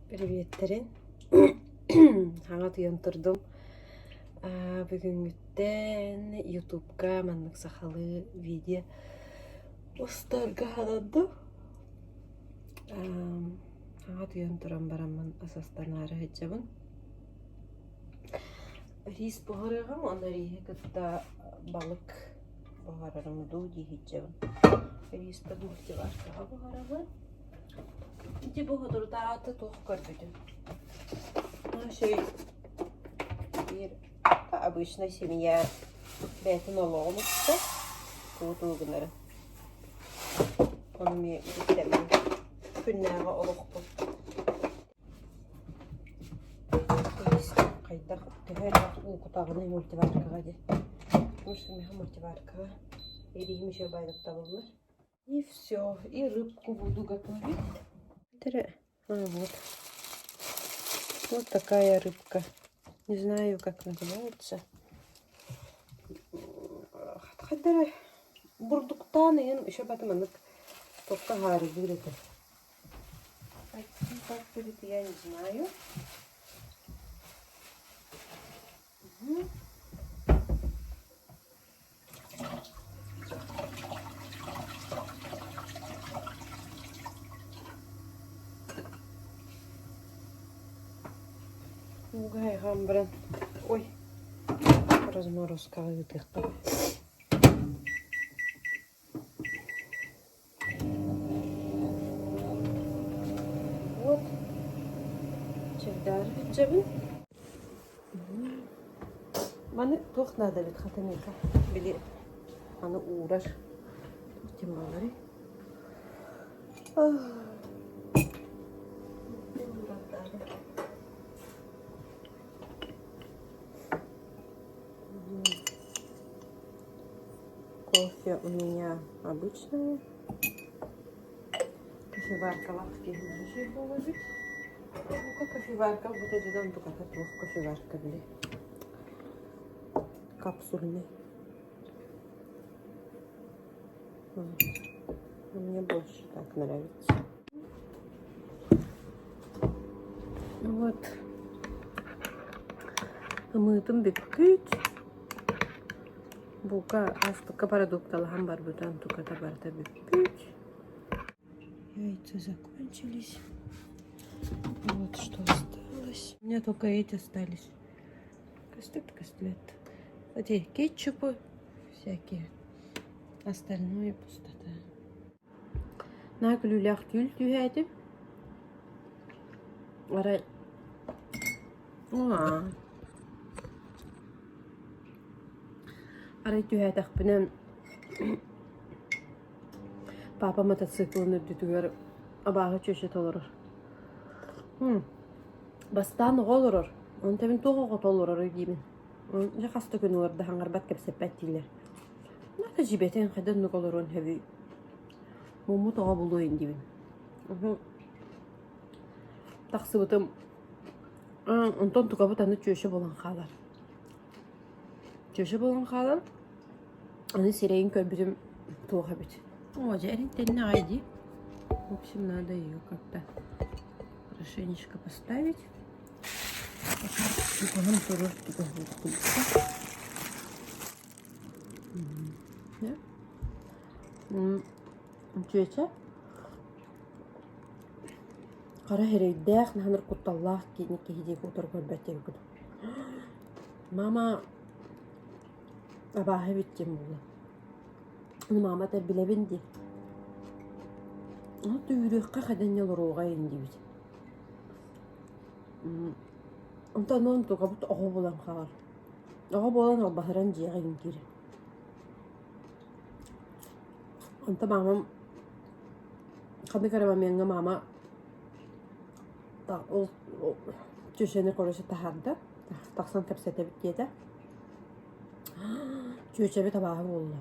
Приветтерин. Хаҥа утуйан турдум. Аа, бүгүҥҥүттэн Ютубка маннык сахалыы видео устарга сананным. Аа, хаҥа утуйан туран бараммын ас астанаары сылдьабын. Рис буһарыаҕым, уонна риһи кытта балык буһарарым дуу дии сылдьабын. Риспин мультиваркаҕа буһарабын. Ити бу соторутааҕыта туох көрбүтүм. Үчүгэй биир обычная семья бэйэтин олоҕун устар, тугу-тугу гынарын. Ону эмиэ иһиттэммин күннээҕи олохпут хайдах төһө элбэх уу кутаҕыный мультиваркаҕа диэн. Может, миэхэ мультиваркаҕа ириһим үчүгэй баайдык табыллар. И все, и рыбку буду готовить. А, вот. Вот такая рыбка. Не знаю, как называется. Хаддара бурдуктаан иһин еще потом маннык токка хаарыгыыр этэ. Как будет, я не знаю. Угу. Ууга хайҕаан баран, ой, разморозкаҕа ыытыахха. Вот, чайдаары сылдьабын. Маны туох наада эбит хата миэхэ били аны уурар тем буоларый Кофе у меня обычный. Кофеваркалаах киһи буолабыт. Ну-ка кофеварка вот этиден туката туох кофеварка били. Капсульный. Мне больше так нравится. Вот. Ымыытым бүппүт. Бука ааспыкка продукталаһан барбыта онтуката барыта бүппүт. Яйца закончились. Вот что осталось. У меня только эти остались. Костюм костлет. Эти кетчупы всякие. Остальное пустота. Наһаа күлүүлээх түүл түһээтим. Арай Арай түһээтэхпинэ папа мотоциклын үрдүтүгэр абааһы чүөчэтэ олорор. Бастаан оҕо олорор, онтон мин туох оҕото олороруй диибин. Дьэ хас да күн олордо хаҥарбат кэпсэппэт дииллэр. Наата дьиибэтин хайдах оннук олоруон сөбүй? Муммут оҕо булуо диибин. Тахсыбытым онтон тукабыт аны чүөчэ буолан хаалар. Чүөчэ буолан хаалан аны сирэйин көрбүтүм туох эбит. О, дьэ эрин аҕай дии. В общем, надо ее как-то хорошенечко поставить. Пока турар Чүөчэ хара эрэйдээх наһаа кутталлаах киһи киһи диэки утары көрбөт диэбит Мама абааһы эбит диэн буолла. Мама этэр билэбин дии. Ону түүрүөххэ хайдан олоруоҕай диибит. Онтон онтукабыт оҕо буолан хаалар. Оҕо буолан албаһыран дьиэҕэ киирэр. Онтон маамам ханнык эрэ момеҥҥа маама ол чүөчэни короче таһаарда тахсан кэпсэтэбит диэтэ. Чүөчэбит абааһы буолла.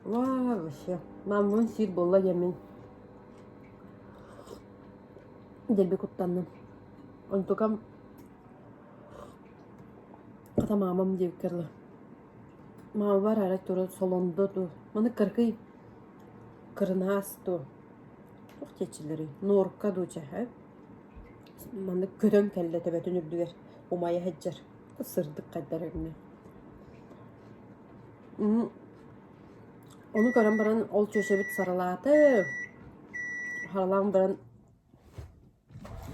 Ваа вообще маамабын сиир буолла диэммин дэлби куттанным. Онтукам хата маамам диэбиккэ дылы Маамабар арай туран солондо дуу, маны кыракый кырынаас дуу. Туох диэччилэрий? Норка дуу чэ, ээ? Маннык көтөн кэллэ төбөтүн үрдүгэр умайа сылдьар. Сырдык хайдар өҥнө. Ону көрөн баран ол чүөчэбит сарылааты. Сарылаан баран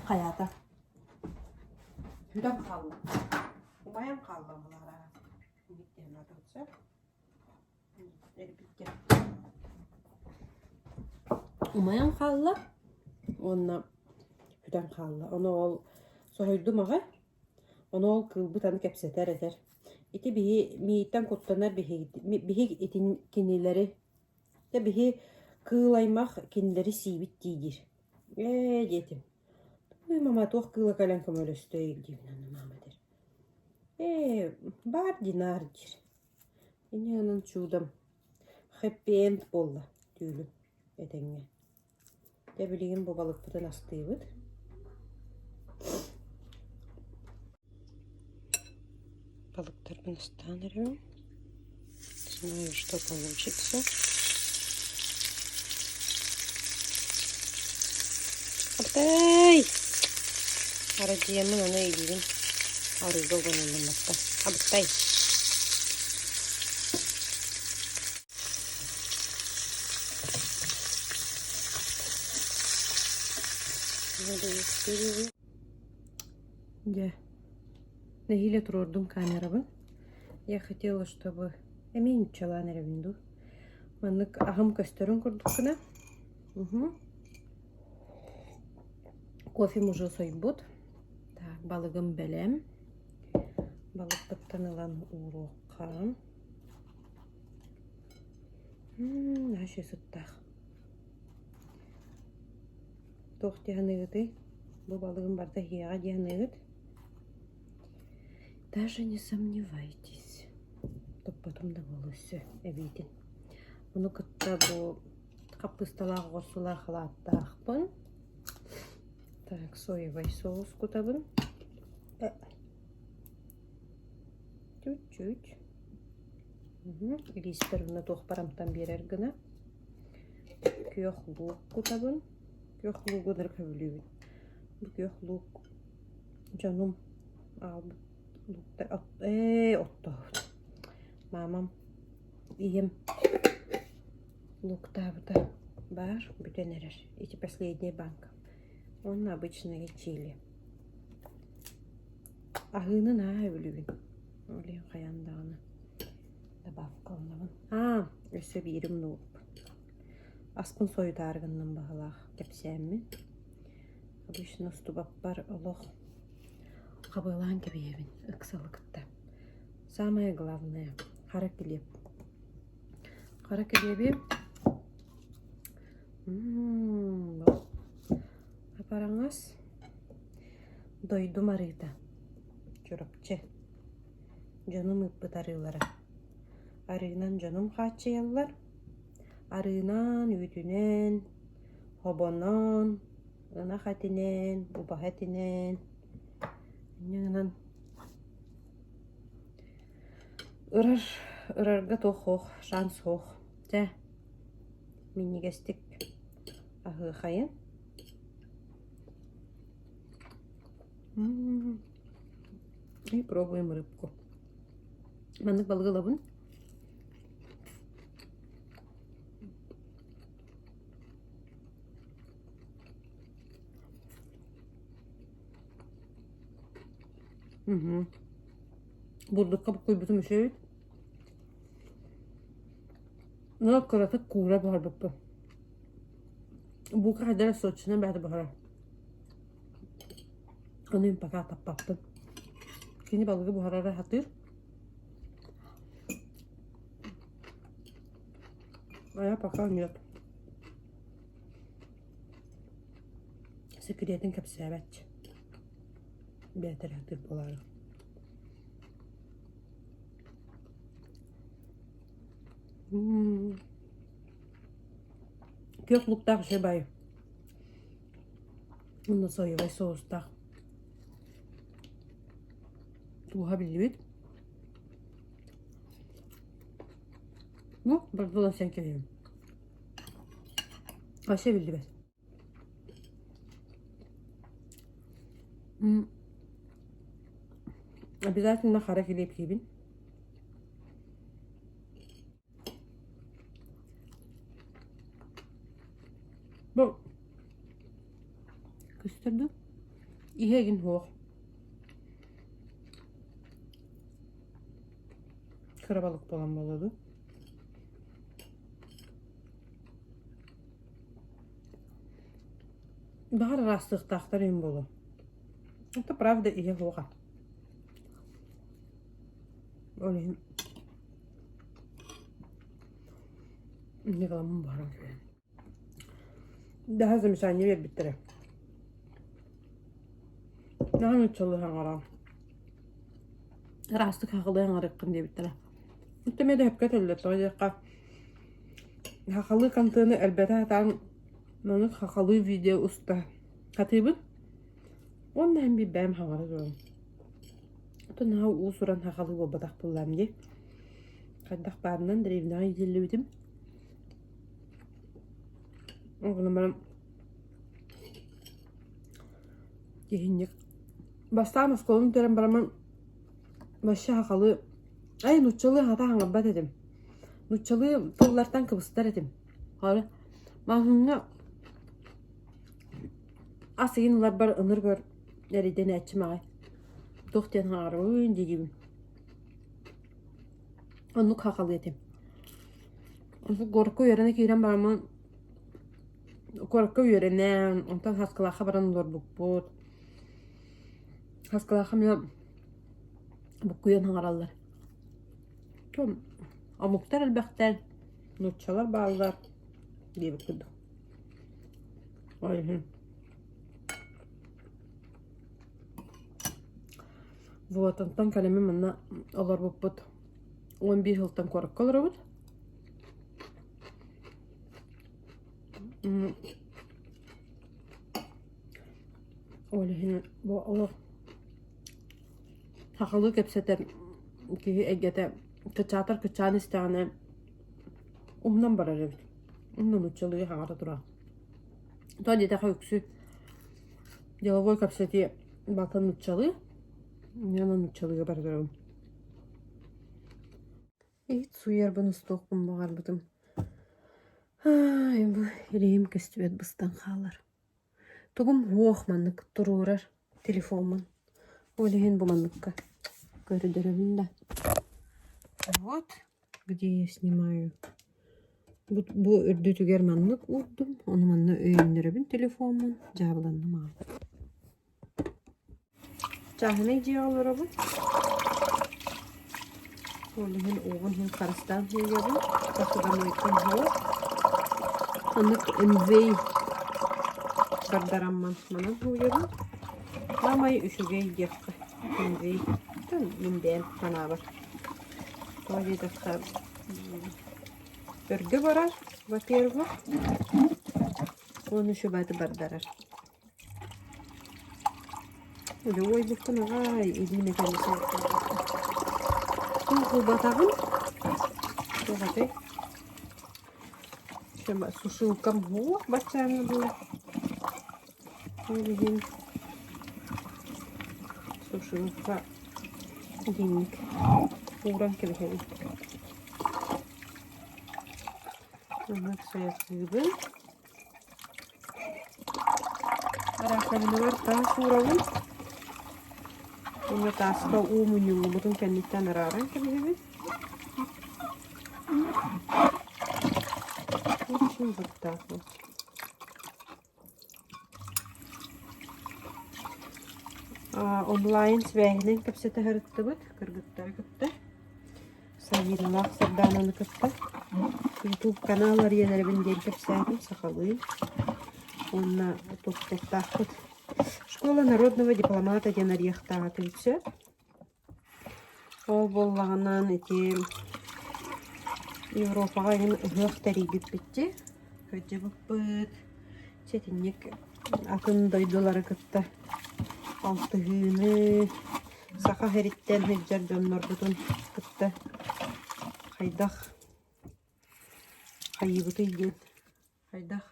хайаата? Бүтэн хаалла. Умайан хаалла булаараа. Умайан хаалла уонна бүтэн хаалла. Ону ол соһуйдум аҕай. Ону ол кыылбыт аны кэпсэтэр этэр. Ити биһи мииттэн куттанар биһиги биһиги итин кинилэри дьэ биһи кыыл аймах кинилэри сиибит дии диир. Ээ диэтим. Ой мама туох кыыла кэлэн көмөлөстөй диибин аны маама этэр. Ээ баар динар диир. Инньэ гынан чудом хэппи-энд буолла түүлүм этэҥҥэ. Дьэ билигин бу балыкпытын астыыбыт. Балыктарбын астаан эрэбин. Знаю, что получится. Абытай! Арадьыйаммын аны илиибин арыыга уган ыллым батта. Абытай! Дьэ, нэһиилэ туруордум камерабын. Я хотела, чтобы эмиэ нуччалаан эрэбин дуу. Маннык аһым көстөрүн курдук гына. Угу. Кофем уже сойбут. Так, балыгым бэлэм. Балыкпыттан ылан ууруохха. Наһаа сыттаах. Туох дии саныыгытый? Бу балыгым барыта иһиэҕэ дии саныыгыт? Даже не сомневайтесь. Топпотум да буолуо өссө эбиитин. Ону кытта бу хаппыысталаах оҕурсулаах халааттаахпын. Так, соевай соус кутабын. Чуть-чуть. Илииспэр уонна туох барамтан биэрэр гына. Күөх луук кутабын. Күөх луугу ынырык сөбүлүүбүн. Бу күөх луук дьонум аҕалбыт лууктар ээ оттообут. Маамам ийэм лууктаабыта баар бүтэн эрэр. Ити последняя банка. Уонна обычные чили. Аһыыны наһаа сөбүлүүбүн. Ол иһин хайаан даҕаны добавка ыллабын. Аа, өссө биири умнубуппун. Аспын сойутаары гынным баһылаах кэпсээммин. Обычно устубаппар олох хабыалаан кэбиһэбин ыксалы кытта. Самое главное хара килиэп. Хара килиэби апараҥас дойдум арыыта Чурапчы Дьонум ыыппыт арыылара. Арыынан дьонум хааччыйаллар. Арыынан, үүтүнэн, хобонон, ынах этинэн, убаһа этинэн. Инньэ гынан ырар, ырарга туох суох, шанс суох. Чэ, минньигэстик аһыахайын. И пробуем рыбку. Маннык балыгы ылабын. Угу. Бурдукка буккуйбутум үчүгэй. Но кыратык куура буһарбыппын. Бука хайдара сочинан бэйэтэ буһарар. Ону мин пока таппаппын. Кини балыгы буһарара сатыыр. А я пока нет. Секретин кэпсээбэт. Бэйэтэ эрэ сатыыр буолаары. Күөх луктаах үчүгэй баайы. Уонна соевай соустаах. Тууһа биллибит. Ну, барбыла сен кэбиһим. Вообще биллибэт. Обязательно хара килиэп сиибин. Бу көстөр дуу? Иһэ игин суох. Кыра балык буолан буолуо дуу? Баҕар араастыахтаахтар иһин буолуо. Это правда иһэ суоҕа. Ол иһин Николаевна буһаран кэбиһэн. Даһа замечание биэрбиттэрэ. Наһаа нууччалыы саҥараҕын. Ыраастык сахалыы саҥарыаххын диэбиттэрэ. Оттон эмиэ да сөпкө этэллэр, тоҕо диэххэ сахалыы контены элбэтэ сатаан маннык сахалыы видео уста сатыыбын. Уонна иһин биир бэйэм саҥара турабын. Оттон наһаа уус-уран сахалыы буолбатах буоллаҕым дии. Хайдах баарынан дэриэбинэҕэ иитиллибитим. Ол гынан баран киһинньик бастаан оскуоланы бүтэрэн бараммын вообще сахалыы ай нууччалыы хата хаҥарбат этим. Нууччалыы тыллартан кыбыстар этим. Хары маҕаһыыҥҥа ас ыйын ыларбар ынырык эрэйдэнээччим аҕай. Туох диэн хаҥарабын диигибин. Оннук хахалыы этим. Горка үөрэнэ киирэн бараммын куоракка үөрэнэн, онтон Хаскылаахха баран олорбуппут. Хаскылаахха эмиэ буккуйан саҥараллар. Омуктар элбэхтэр, нууччалар бааллар диэбит курдук. Ол иһин Вот, онтон кэлэммин манна олорбуппут 11 сылтан куоракка олоробут. Ол иһин бу олох сахалыы кэпсэтэр киһи эйгэтэ кыччаатар кыччаан истэҕинэ умнан барар эбит. Умнан нууччалыы саҥара турар. Тоҕо диэтэххэ үксү деловой кэпсэтии барыта нууччалыы. Мин нууччалыыга барытарым. Иһит сууйарбын устуохпун баҕарбытым. Ай, бу илиим көстүбэт быстан хаалар. Тугум уох маннык туруорар телефоммун. Ол иһин бу манныкка көрдөрөбүн да. Вот где я снимаю. Бу, бу үрдүтүгэр маннык уурдум, ону манна өйөннөрөбүн телефоммун, дьаабыланным аҕай. Чааһынай дьиэҕэ олоробун. Ол иһин уоҕун иһин харыстаан сылдьабын. Посудомойкам суох. Оннук Энвей бардараммын манан сылдьабын. Саамай үчүгэй диэххэ Энвей. Мин бэйэм санаабар. Тоҕо диэтэххэ өргө барар, во-первых, уонна үчүгэйи бардарар. Уойбуккун аҕай илиим этэн Туох ылбатаҕым туох этэй сушилкам уох баччааҥҥа дылы ол иһин сушилка итинник ууран кэбиһэбин Маннык сайасыыбын Раковинабар таас уурабын уонна тааска уу мунньуллубутун кэнниттэн арааран кэбиһэбин. Очень вот так вот. Онлайн свяһинэн кэпсэтэ сырыттыбыт кыргыттары кытта. Савиналаах Сардаананы кытта Ютуб канал арыйан эрэбин диэн кэпсээтим сахалыы уонна туохтуохтаахпыт Школа народного дипломата диэн арыйыахтаах этим Ол буоллаҕынан ити Европаҕа иһин ыһыах тэрийбиппит дии кырдьыбыппыт ситинник атын дойдулары кытта алтыһыыны Саха сириттэн сылдьар дьоннорбутун кытта хайдах хайыыбытый диэн хайдах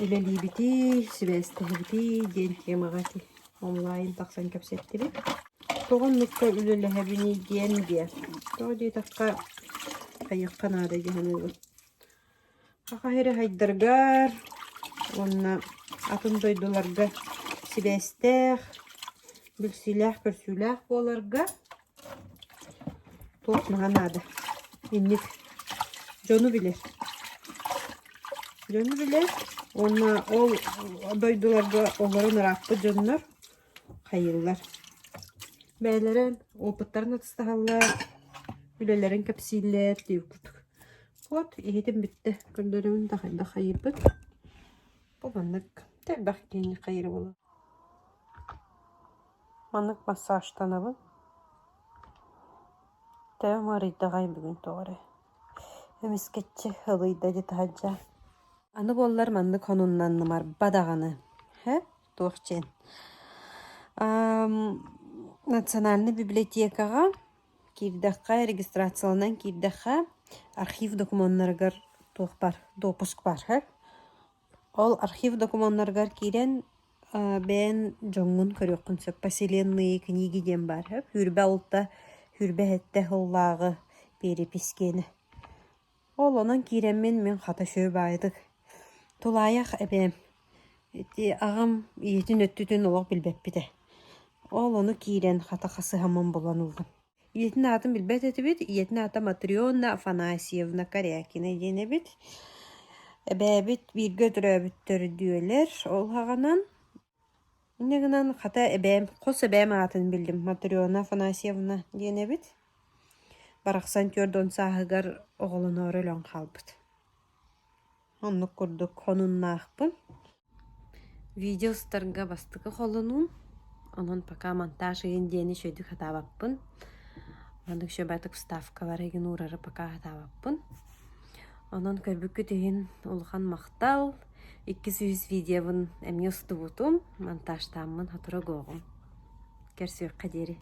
үлэлиибитий, сибээстэһэбитий диэн темаҕа ити. Онлайн тахсан кэпсэттибит. Тоҕо оннукка үлэлэһэбиний диэн диэ. Тоҕо диэтэххэ, хайыахха наада дии саныыбын. Саха сирэ хайдарыгар уонна атын дойдуларга сибээстээх, билсиилээх-көрсүүлээх буоларга туох наһаа наада. Инник дьону билэр. Дьону билэр уонна ол дойдуларга олорон ырааппыт дьоннор хайыыллар. Бэйэлэрэ опыттарын атастаһаллар, үлэлэрин кэпсииллэр диир курдук. Вот иһитим бүттэ. Көрдөрөбүн да хайдах хайыырбыт. Бу маннык элбэх киһини хайыыр буолар. Маннык массажтанабын. Төбөм ыарыйдаҕай бүгүн тоҕо эрэ. Эмискэччи ылыйда дии таһырдьа. Аны буоллар маннык хонуннаннымарба даҕаны. Һэ? Туох диэн. Национальнай библиотекаҕа киирдэххэ, регистрацияланан киирдэххэ, архив докумуоннарыгар туох бар, допуск бар. Һэ? Ол архив докумуоннарыгар киирэн бэйэн дьоҥҥун көрүөххүн сөп. Поселенные книги диэн баар сөп. 26, 27 сыллааҕы перепись киэнэ. Ол онон киирэммин мин хата үчүгэй баайытык тулаайах эбээм ити аҕам ийэтин өттүтүн олох билбэппит ээ. Ол ону киирэн хата хасыһаммын булан ыллым. Ийэтин аатын билбэт этибит, ийэтин аата Матрена Афанасьевна Корякина диэн эбит. Эбээбит бииргэ төрөөбүт төрдүөлэр, ол саҕанан. Инньэ гынан хата эбээм, хос эбээм аатын биллим, Матрена Афанасьевна диэн эбит. Барахсан 40 сааһыгар оҕолоноору өлөн хаалбыт. Оннук курдук хонуннаахпын. Видео устарга бастакы холонуум, онон пока монтаж игин диэни үчүгэйдик сатаабаппын. Маннык үчүгэйдик вставкалары игин уурары пока сатаабаппын. Онон көрбүккүт иһин улахан махтал. 200 видеобун эмиэ устубутум, монтажтааммын сотору гуоҕум. Көрсүөххэ диэри.